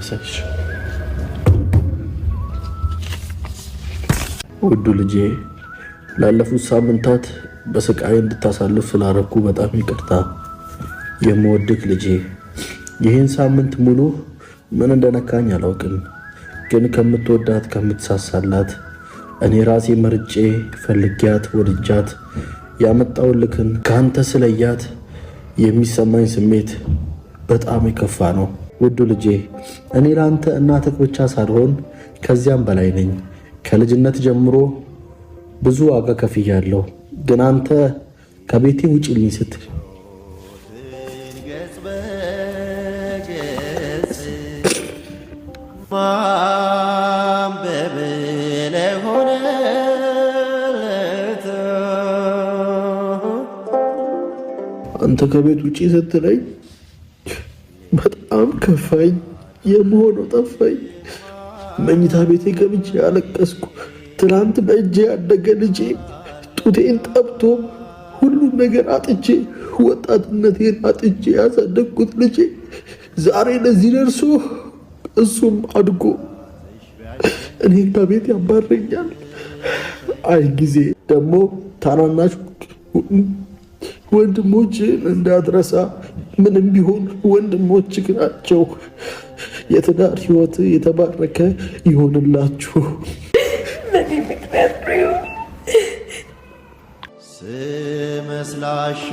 ሳይሽ። ውዱ ልጄ፣ ላለፉት ሳምንታት በስቃይ እንድታሳልፍ ስላረኩ በጣም ይቅርታ። የምወድክ ልጄ፣ ይህን ሳምንት ሙሉ ምን እንደነካኝ አላውቅም፣ ግን ከምትወዳት፣ ከምትሳሳላት፣ እኔ ራሴ መርጬ ፈልጊያት ወድጃት ያመጣውልክን ከአንተ ስለያት የሚሰማኝ ስሜት በጣም የከፋ ነው። ውዱ ልጄ፣ እኔ ለአንተ እናትህ ብቻ ሳልሆን ከዚያም በላይ ነኝ። ከልጅነት ጀምሮ ብዙ ዋጋ ከፍያለሁ፣ ግን አንተ ከቤቴ ውጪልኝ ስትል ገጽ በገጽ ማንበብ ለሆነለት። አንተ ከቤት ውጪ ስትለኝ በጣም ከፋኝ። የምሆነው ጠፋኝ። መኝታ ቤቴ ገብቼ ያለቀስኩ። ትናንት በእጄ ያደገ ልጄ ጡቴን ጠብቶ፣ ሁሉን ነገር አጥቼ፣ ወጣትነቴን አጥቼ ያሳደግኩት ልጄ ዛሬ ለዚህ ደርሶ፣ እሱም አድጎ እኔ ከቤት ያባረኛል። አይ ጊዜ። ደግሞ ታናናሽ ወንድሞችን እንዳትረሳ። ምንም ቢሆን ወንድሞች ናቸው። የትዳር ህይወት የተባረከ ይሆንላችሁ። በእኔ ምክንያት ነው። ስመስላሽ።